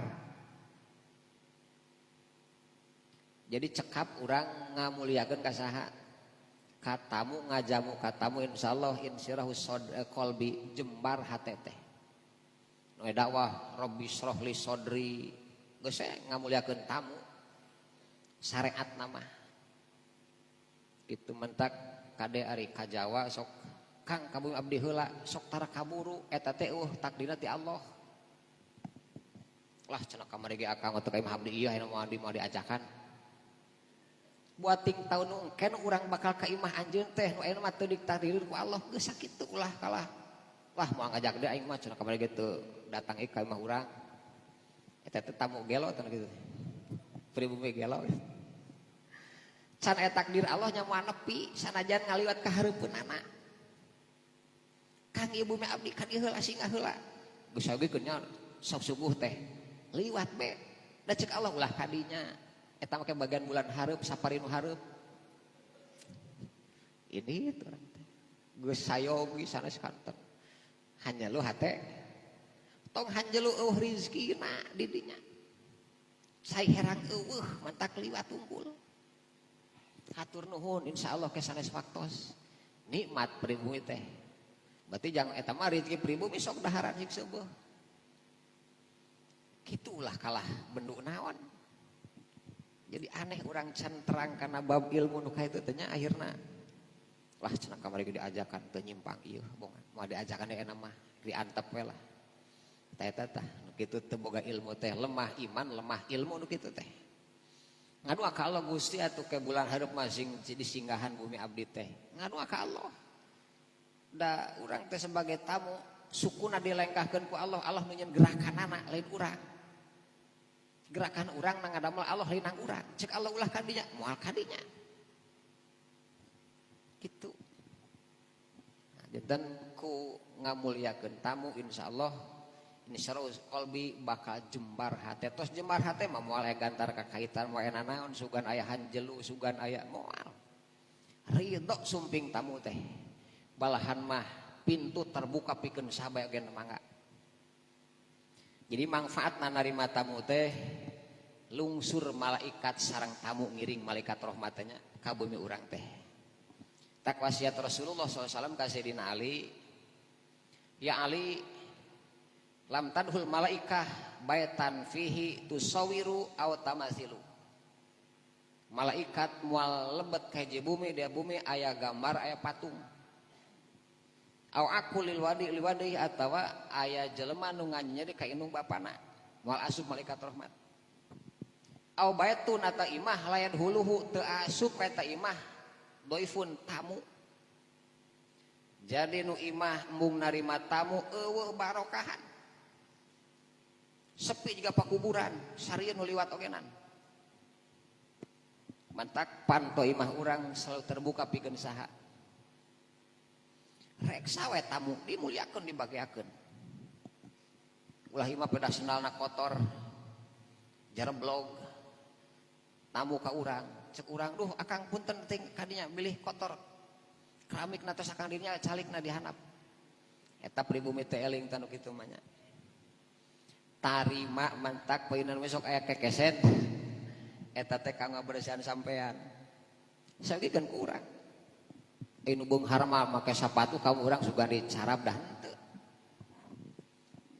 Jadi cekap urang ngamuliakeun ka saha? Ka tamu ngajamu ka tamu insyaallah insyirahul qalbi jembar hate teh. Nu dakwah rabbi shrah li sadri geus ngamuliakeun tamu. Syariat nama. Gitu mentak kade ari ka Jawa sok Kang ka bumi abdi heula sok tara kaburu eta teh eueuh takdirna ti Allah. Lah cenah kamari ge akang teh ka imah abdi ieu aya moal diajakan. Buat ting taun nu engken urang bakal ka imah anjeun teh nu ayeuna mah teu ditakdirkeun ku Allah geus sakitu ulah kalah. Lah moal ngajak deui aing mah cenah kamari ge teu datang ieu ka imah urang. Eta teh tamu gelo teh kitu. Pribumi gelo. Can aya takdir Allah nya moal nepi sanajan ngaliwat ka hareupeunana. Kang ieu bumi abdi kan ieu heula singa heula. Geus oge keun nya sok subuh teh liwat be. Da ceuk Allah ulah kadinya. Eta make bagian bulan hareup sapari nu hareup. Ini itu orang teh. Geus sayogi sanes kanten. Hanjalu hate tong hanjalu eueuh rizkina di dinya. Sai herang eueuh mantak liwat unggul. Hatur nuhun insyaallah ke sanes waktos. Nikmat pribumi teh. Berarti jangan eta mah rezeki pribumi sok daharan cik seueuh. Kitulah kalah bendu naon. Jadi aneh urang can terang kana bab ilmu nu ka itu teh nya akhirna. Lah cenah kamari ge diajakan teu nyimpang ieu bongan. Moal diajakan deui mah diantep we lah. Tah eta tah nu kitu teu boga ilmu teh lemah iman lemah ilmu nu kitu teh. Ngadua ka Allah Gusti atuh ke bulan hareup masing disinggahan bumi abdi teh. Ngadua ka Allah. Da urang teh sebagai tamu sukuna dilengkahkeun ku Allah, Allah nu nyeun gerakanana lain urang. Gerakan urang na ngadamel Allah lain nang urang. Cek Allah ulah kadinya, moal kadinya. Gitu. Nah, janten ku ngamuliakeun tamu insyaallah insyaallah qalbi bakal jembar hate. Tos jembar hate mah moal aya gantar kakaitan moal aya nanaon sugan aya hanjelu sugan aya moal. Ridho sumping tamu teh. Balahan mah pintu terbuka pikeun saha oge mangga. Jadi manfaatna narima tamu teh lungsur malaikat sareng tamu ngiring malaikat rahmatnya ka bumi urang teh. Tak wasiat Rasulullah shallallahu alaihi wasallam ka Sayyidina Ali, ya Ali, lam tadhul malaikah baitan fihi tusawiru aw tamasilu. Malaikat moal lebet ka hiji bumi, dia bumi aya gambar aya patung. Aw aku lil wadi liwadi atawa aya jelema nu nganyeri ka indung bapana moal asup malaikat rahmat. Aw baitun atawa imah layan huluhu teu asup ka eta imah doifun tamu. Jadi nu imah embung narima tamu eueuh barokahan. Sepi juga pakuburan, sarieun nu liwat ogenan. Mantak panto imah urang selalu terbuka pikeun saha. Reksa we tamu dimuliakeun dibageakeun. Ulah imah pedah sendalna kotor. Jareblog. Tamu ka urang, cek urang duh akang punten ting kadinya bilih kotor. Keramikna tos akang dirinya calikna dihanap. Eta pribumi teh eling tanu kitu mah nya. Tarima mantak peunan besok aya kekeset. Eta teh kanggo beresihan sampean. Sagikeun ku urang. Nu beunghar mah make sapatu kamu urang sugan dicarab dah henteu.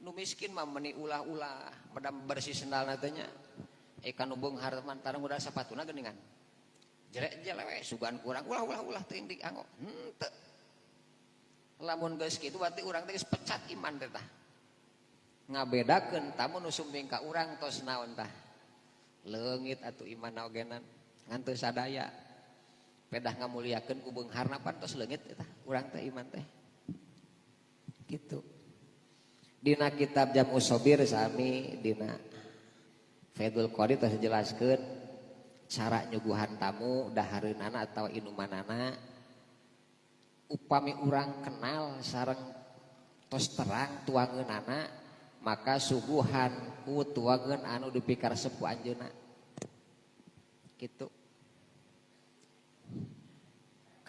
Nu miskin mah meuni ulah-ulah madam bersih sendalna teh nya. Ka nu beunghar mah tarang udah sapatuna geuningan. Jelek-jelek we sugan kurang ulah-ulah ulah teuing dianggo. Henteu. Lamun geus kitu berarti urang teh geus pecat iman teh tah. Ngabedakeun tamu nu sumping ka urang tos naon tah. Leungit atuh iman ogenan ngan teu sadaya. Pedah ngamuliakeun ku beungharna pan tos leungit eta urang teh iman teh. Gitu. Dina kitab Jam'us Sobir sami dina Faidul Qadir tos dijelaskeun cara nyuguhan tamu dahareunana atawa inumanana. Upami urang kenal sareng tos terang tuangeunana maka suguhan ku tuangeun anu dipikaresep ku anjeunna. Gitu.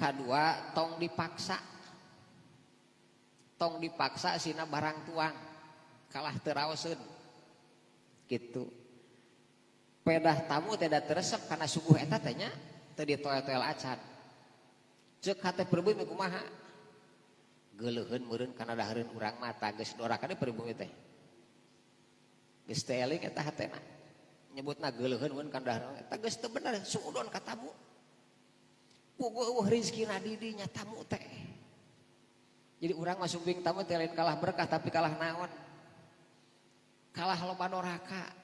Kadua tong dipaksa. Tong dipaksa sina barang tuang kalah teu raoseun. Gitu. Pedah tamu tidak teresep karena suguh eta teh nya teu ditoel-toel acan. Ceuk hate pribumi kumaha? Geuleuheun meureun kana dahareun urang mah geus doraka deui pribumi teh. Geus teu eling eta hatena. Nyebutna geuleuheun meureun kana dahareun eta geus teu bener suudon ka tamu. Puguh eueuh rezekina di dinya tamu teh. Jadi urang mah sumping tamu teh lain kalah berkah tapi kalah naon? Kalah loba doraka.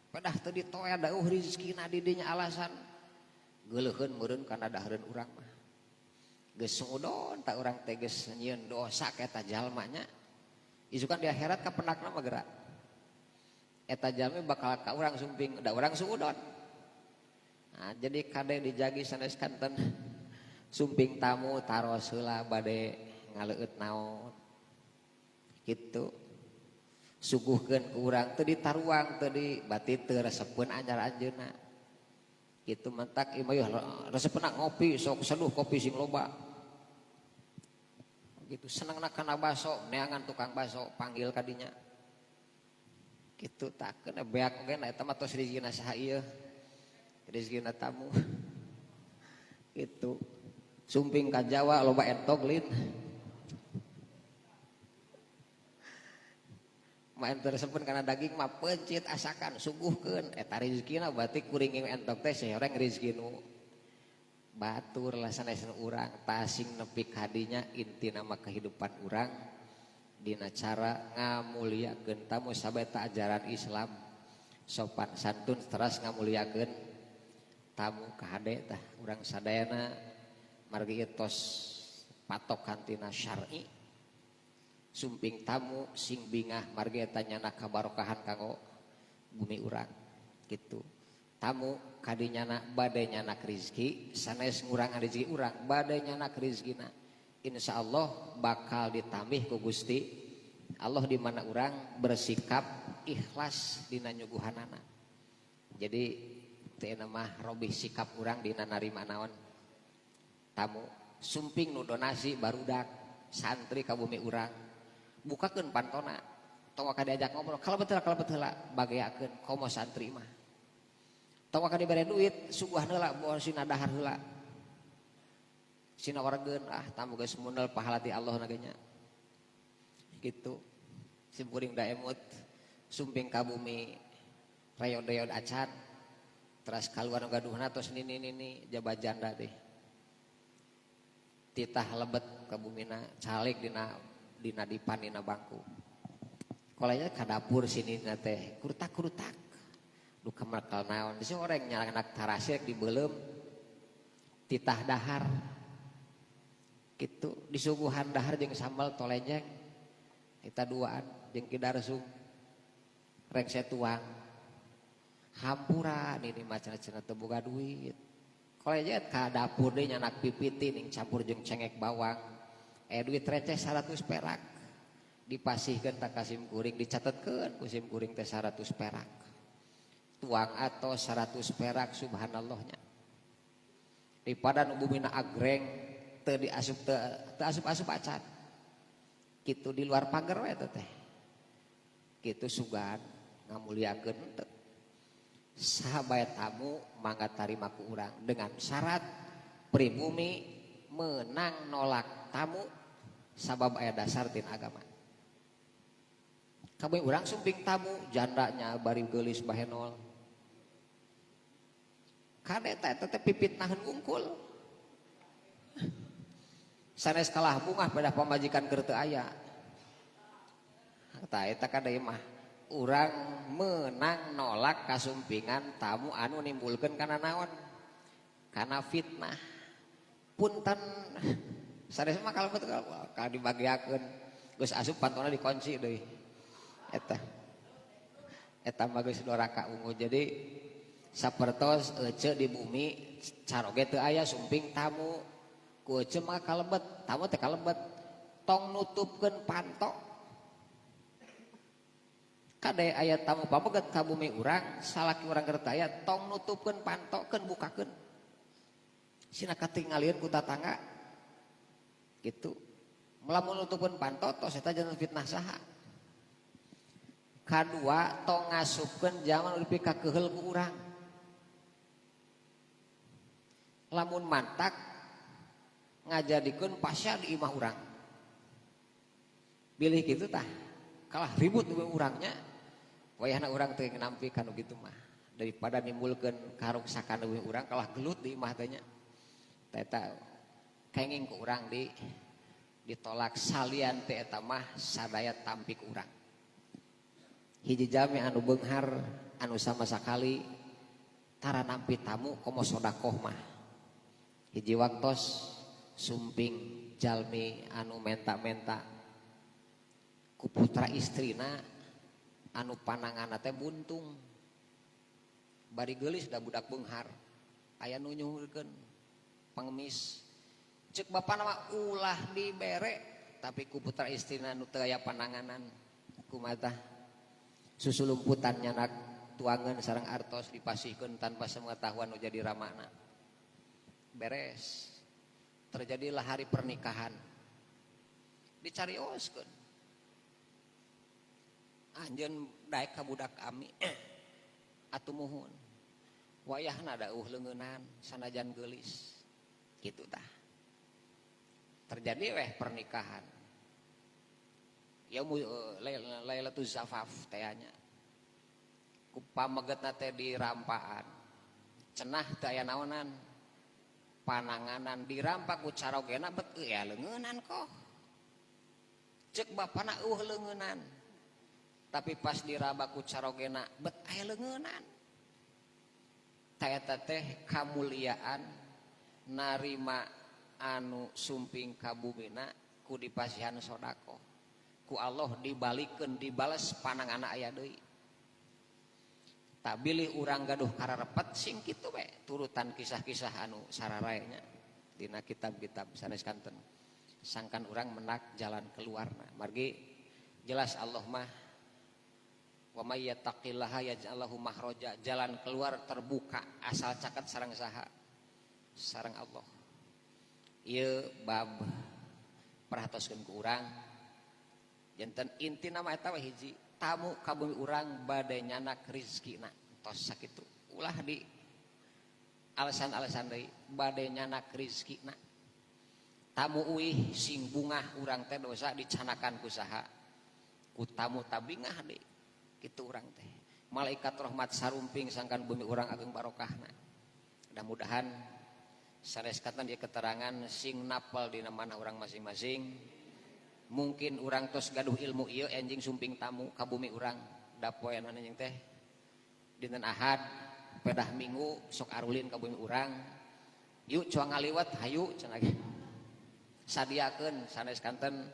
Pedah teu ditoel da eueuh rezekina di dinya alasan geuleuheun meureun kana dahareun urang mah. Geus suudon tak urang teh geus nyieun dosa ka eta jalma nya. Isukan di akhirat kapendakna mah geura. Eta jalmi bakal ka urang sumping da urang suudon. Nah, jadi kade dijagi sanes kanten sumping tamu taros heula bade ngaleueut naon. Kitu. Suguhkeun ku urang teu ditaruang teu di bati teu resepeun anyar anjeunna. Kitu mentak ieu mah resepeuna ngopi sok seduh kopi sing loba. Gitu senengna kana baso neangan tukang baso panggil kadinya. Kitu tak keun beak oge na eta mah tos rezekina saha ieu. Rezekina tamu. Gitu. Sumping ka Jawa loba entok lin. Main tersebut karena daging mah pencit asakan suguhkeun eta rezekina berarti kuring entok teh seorang rezeki nu batur lah sanes urang tasing nepi kadinya inti nama kehidupan urang dina cara ngamuliakeun tamu sabeta ajaran Islam sopan santun teras ngamuliakeun tamu kahade tah urang sadayana margi tos patokan tina syar'i sumping tamu sing bingah margi eta nyana kabarokahan kanggo bumi urang gitu. Tamu kadinyana bade nyanak rizki sanes ngurangan rizki urang bade nyanak rizkina insyaallah bakal ditambih ku Gusti Allah di mana urang bersikap ikhlas dina nyuguhanana. Jadi teu mah robih sikap urang dina narima naon tamu sumping nu donasi barudak santri ka bumi urang bukakeun pantona tong ka diajak ngobrol kalebet heula bageakeun komo santri mah tong ka dibere duit suguhan heula boh sina dahar heula sina waregeun ah tamu geus munel pahala ti Allah na ge nya kitu simkuring da emut sumping ka bumi reod-reod acan teras kaluar gaduhna tos nini-nini jaba janda teh titah lebet ka bumina calik dina dipan dina bangku kolanya ka dapur sini na teh krutak-krutak duka mekel naon di oreng nyalanak tarasek dibeuleum titah dahar kitu disuguhan dahar jeung sambal tolenjeng eta duaan jeung kidarsum rengse tuang hampura nini mah cenah-cenah teu boga duit kolanya ka dapur deui nyanak pipiti ning campur jeung cengek bawang duit receh 100 perak dipasihkeun ta ka sim kuring dicatetkeun ku sim kuring teh 100 perak tuang atau 100 perak subhanallahnya di padan bumina agreng teu diasup teu asup-asup acan kitu di luar pagar we teh kitu sugan ngamuliakeun teu saha bae tamu mangga tarima ku urang dengan syarat pribumi menang nolak tamu sabab aya dasar tina agama. Kami urang sumping tamu jandanya bari geulis bahenol. Kade teh teh pipitnaheun wungkul. Sanes kalah bungah pada pamajikan keur teu aya. Tah eta kade mah urang menang nolak kasumpingan tamu anu nimbulkeun kana naon? Kana fitnah. Punten sanes mah kalebet ka dibagiakeun geus asup pantona dikunci deui. Eta eta mah geus doraka ungu. Jadi sapertos ece di bumi caroge teu aya sumping tamu ku ece mah kalebet tamu teh kalebet tong nutupkeun panto kade aya tamu pameget ka bumi urang salaki urang keur teu aya tong nutupkeun pantokeun bukakeun sina katingalieun ku tatangga Gitu. Lamun nutupkeun panto tos eta janten fitnah saha. Kadua tong ngasupkeun jalma nu dipikakeheul ku urang. Lamun mantak ngajadikeun pasya di imah urang. Bilih kitu tah kalah ribut we urangnya. Wayahna urang teu nampi kanu kitu mah. Daripada nimbulkeun karuksakan leuwih urang kalah gelut di imah teh nya. Tah eta kenging ku urang di ditolak salian teh eta mah sadaya tampi ku urang. Hiji jalmi anu beunghar anu sama sakali tara nampi tamu komo sodakoh mah. Hiji waktos sumping jalmi anu menta-menta ku putra istrina anu pananganna teh buntung. Bari geulis da budak beunghar aya nu nyuhurkeun pangemis. Cek bapana mah ulah dibere tapi ku putra istrina nu teu aya pananganan kumaha susulumputan nyanak tuangan sareng artos dipasihkeun tanpa sepengetahuan nu jadi ramana. Beres. Terjadilah hari pernikahan. Dicarioskeun. Anjeun daek ka budak ami. Atuh muhun. Wayahna dauh leungeunan sanajan geulis. Kitu tah. Terjadi weh pernikahan. Yaumu Lailatul Zafaf teh nya. Ku pamegetna teh dirampaan. Cenah teu aya naonan. Pananganan dirampak ku carogena bet euy leungeunan koh. Ceuk bapana eueuh leungeunan. Tapi pas diraba ku carogena bet aya leungeunan. Ta eta teh kamuliaan narima anu sumping ka bumina ku dipasihan sodakoh. Ku Allah dibalikeun dibales pananganna aya deui. Tak bilih urang gaduh kararepet sing kitu we turutan kisah-kisah anu sararae nya dina kitab-kitab sanes kanten. Sangkan urang menak jalan keluarna. Margi jelas Allah mah wa may yattaqillaha yaj'al lahu makhraja, jalan keluar terbuka asal caket sareng saha? Sareng Allah. Ieu bab perhatoskeun ku urang. Janten intina mah eta we hiji, tamu ka bumi urang bade nyanak rizkina. Tos sakitu. Ulah di alasan-alasan deui bade nyanak rizkina. Tamu uih sing bungah urang teh dosa dicanakan ku saha? Ku tamu tabingah deui. Kitu urang teh. Malaikat rahmat sarumping sangkan bumi urang ageng barokahna. Mudah-mudahan sanes katan ieu keterangan sing napal dina mana urang masing-masing. Mungkin urang tos gaduh ilmu ieu enjing sumping tamu ka bumi urang da poeana anjing teh dinten Ahad pedah Minggu sok arulin ka bumi urang. Yuk cuang ngaliwat hayu cenah ge. Sadiakeun sanes kanten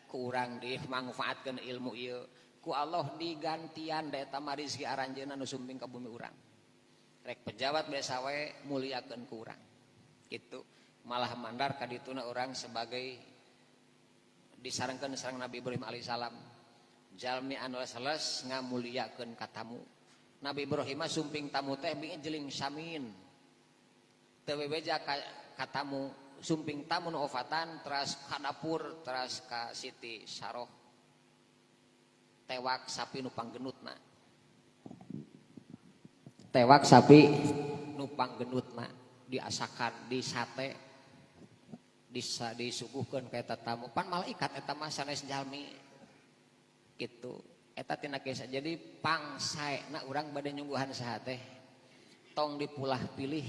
ku urang dimangfaatkeun ilmu ieu. Ku Allah digantian da eta mah rezeki aranjeunna nu sumping ka bumi urang. Rek pejabat biasa we muliakeun ku urang. Kitu malah mandar ka dituna urang sebagai disarengkeun sareng Nabi Ibrahim alaihissalam. Jalmi anu leles ngamuliakeun ka tamu. Nabi Ibrahim mah sumping tamu teh binge jeling samin. Teu bebeja ka tamu, sumping tamu nu ofatan teras ka dapur, teras ka Siti Saroh. Tewak sapi nu panggenutna. Tewak sapi nu panggenutna diasakan di sate. Bisa disuguhkeun ka eta tamu pan malaikat eta mah sanes jalmi kitu eta tina kisah. Jadi pangsaena urang bade nyungguhan saha teh tong dipulah pilih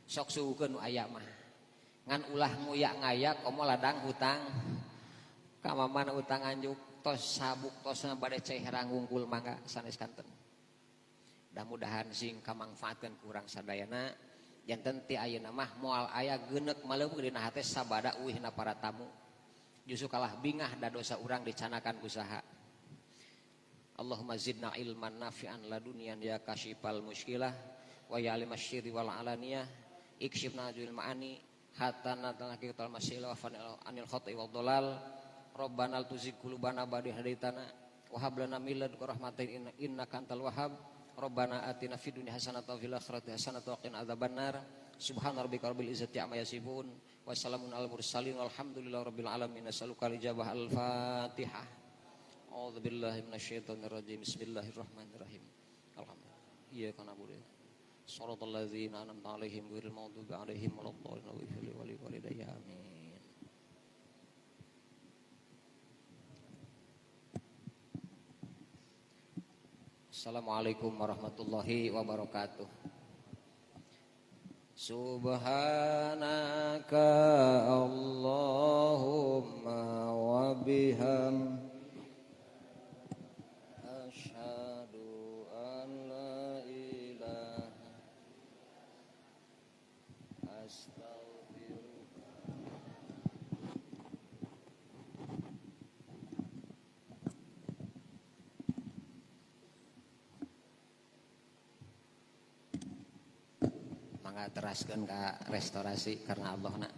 sok suguhkeun nu aya mah ngan ulah nguyak ngayak komo ladang hutang ka mamana utang anjuk tos sabuk tosna bade cai herang wungkul mangga sanes kanten. Mudah-mudahan sing kamangfaatkeun ku urang sadayana. Janten ti ayeuna mah moal aya geuneuk maleupeung dina hate sabada uihna para tamu. Justru kalah bingah da dosa urang dicanakan ku saha. Allahumma zidna ilman nafi'an ladunian ya kasyifal muskilah wa ya alimas syirri wal alaniyah ikshifna jul ma'ani hatta natal haqiqatal masilah wa anil khata'i wad dhalal. Rabbana tuzigh qulubana ba'da idh hadaitana wa hab lana min ladunka rahmatan innaka antal wahhab. Rabbana atina fid dunya hasanatan wa fil akhirati hasanatan wa qina adzabannar. Subhana rabbika rabbil izzati amma yasifun. Wassalamun alal mursalin walhamdulillahi rabbil alamin. Nas'aluka al-ijabah. Al-Fatihah. A'udzubillahi minasyaitonir rajim. Bismillahirrahmanirrahim. Alhamdulillah. Iyyaka na'budu. Shiratal ladzina an'amta 'alaihim ghairil maghdubi 'alaihim waladdallin. Wa walidayya. Amin. Assalamualaikum warahmatullahi wabarakatuh. Subhanaka Allahumma wa bihamdika asyhadu an la ilaha astaghfiruka. Mangga teraskeun ka restorasi karena Allah na.